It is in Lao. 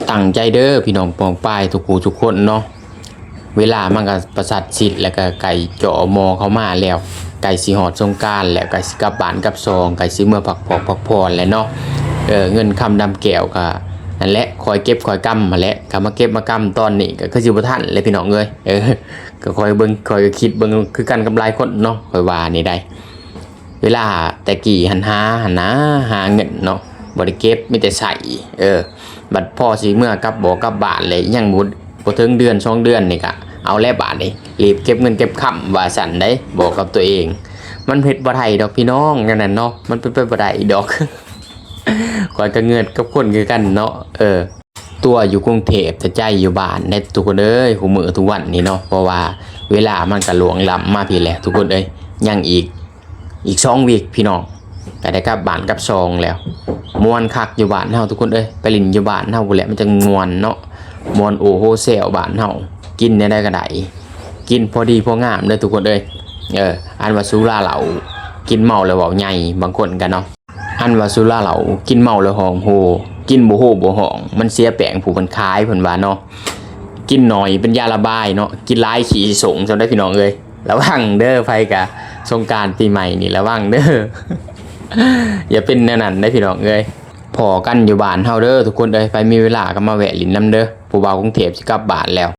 ຕັ້ງໃຈເດີພີ່ນ້ອງປ້ອງປາຍທຸກຜູ້ທຸກຄົນເນາະ. ເວລາມັນກໍປະຊັດຊິດ ແລ້ວກໍໃກ້ຈໍ່ມໍ່ເຂົ້າມາແລ້ວ, ໃກ້ຊິຮອດສົງການແລ້ວ, ໃກ້ຊິກັບບ້ານກັບຊ່ອງ, ໃກ້ຊິເມືອພັກຜ່ອນພັກຜ່ອນແລ້ວເນາະ. ເອີ ເງິນຄຳດຳແກ້ວກໍນັ້ນແຫຼະ, ຄອຍເກັບຄອຍກຳຫັ້ນແຫຼະ, ກໍມາເກັບມາກຳຕອນນີ້ກໍຄືຊິບໍ່ທັນແຫຼະພີ່ນ້ອງເອີຍ. ເອີ ກໍຄອຍເບິ່ງ ຂ້ອຍກໍຄິດເບິ່ງຄືກັນກັບຫຼາຍຄົນເນາະ, ຂ້ອຍວ່ານີ້ໃດ. ເວລາແຕ່ກີ້ຫັ້ນຫາຫັ້ນນາ ຫາເງິນເນາະ ບໍ່ໄດ້ເກັບ ມີແຕ່ໃຊ້. ເອີ ບັດພໍຊິເມືອກັບບໍ່ກັບບ້ານແລ້ວ ຍັງບໍ່ ບໍ່ເຖິງເດືອນສອງເດືອນນີ້ກະເອົາແລ້ວບາດນີ້ ຣີບເກັບເງິນເກັບຄຳວ່າຊັ້ນໃດ໋ ບອກກັບຕົວເອງ. ມັນເຮັດບໍ່ໄດ້ດອກພີ່ນ້ອງ ແນວນັ້ນເນາະ ມັນເປັນໄປບໍ່ໄດ້ດອກ. ຂ້ອຍກໍເງືອດກັບຄົນຄືກັນເນາະ. ເອີ ຕົວຢູ່ກຸງເທບ ແຕ່ໃຈຢູ່ບ້ານເດ້ທຸກຄົນເອີຍ ຄູ່ມື້ທຸກວັນນີ້ເນາະ. ເພາະວ່າເວລາມັນກໍລ່ວງລ້ຳມາພີ້ແຫຼະທຸກຄົນເອີຍ. ຍັງອີກ ອີກສອງວິກພີ່ນ້ອງ ກໍໄດ້ກັບບ້ານກັບຊ່ອງແລ້ວ. ມ່ວນຄັກຢູ່ບ້ານເຮົາທຸກຄົນເອີຍ, ໄປຫຼິ້ນຢູ່ບ້ານເຮົາພຸ້ນແຫຼະ ມັນຈັ່ງມ່ວນເນາະ. ມ່ວນໂອ້ໂຮແຊວບ້ານເຮົາ, ກິນແນວໃດກໍໄດ້ ກິນພໍດີພໍງາມເດີທຸກຄົນເອີຍ. ເອີ ອັນວ່າສຸລາເຫຼົ້າ ກິນເມົາແລ້ວເວົ້າໃຫຍ່ ບາງຄົນກໍເນາະ. ອັນວ່າສຸລາເຫຼົ້າ ກິນເມົາແລ້ວຮ້ອງໂຮ, ກິນບໍ່ໂຮບໍ່ຮ້ອງ ມັນເສຍແປງຜູ້ເພິ່ນຂາຍ ເພິ່ນວ່າເນາະ. ກິນໜ້ອຍເປັນຢາລະບາຍເນາະ, ກິນຫຼາຍຂີ້ສົງຊັ້ນໃດ໋ພີ່ນ້ອງເອີຍ. ລະວັງເດີ ໃຜກະສົງການປີໃໝ່ນີ້ລະວັງເດີ ຢ່າເປັນແນວນັ້ນເດີພີ່ນ້ອງເອີຍ. ພໍ້ກັນຢູ່ບ້ານເຮົາເດີທຸກຄົນເອີຍ, ໃຜມີເວລາກໍມາແວະຫຼິ້ນນຳເດີ. ຜູ້ບ່າວກຸງເທບຊິກັບບ້ານແລ້ວ.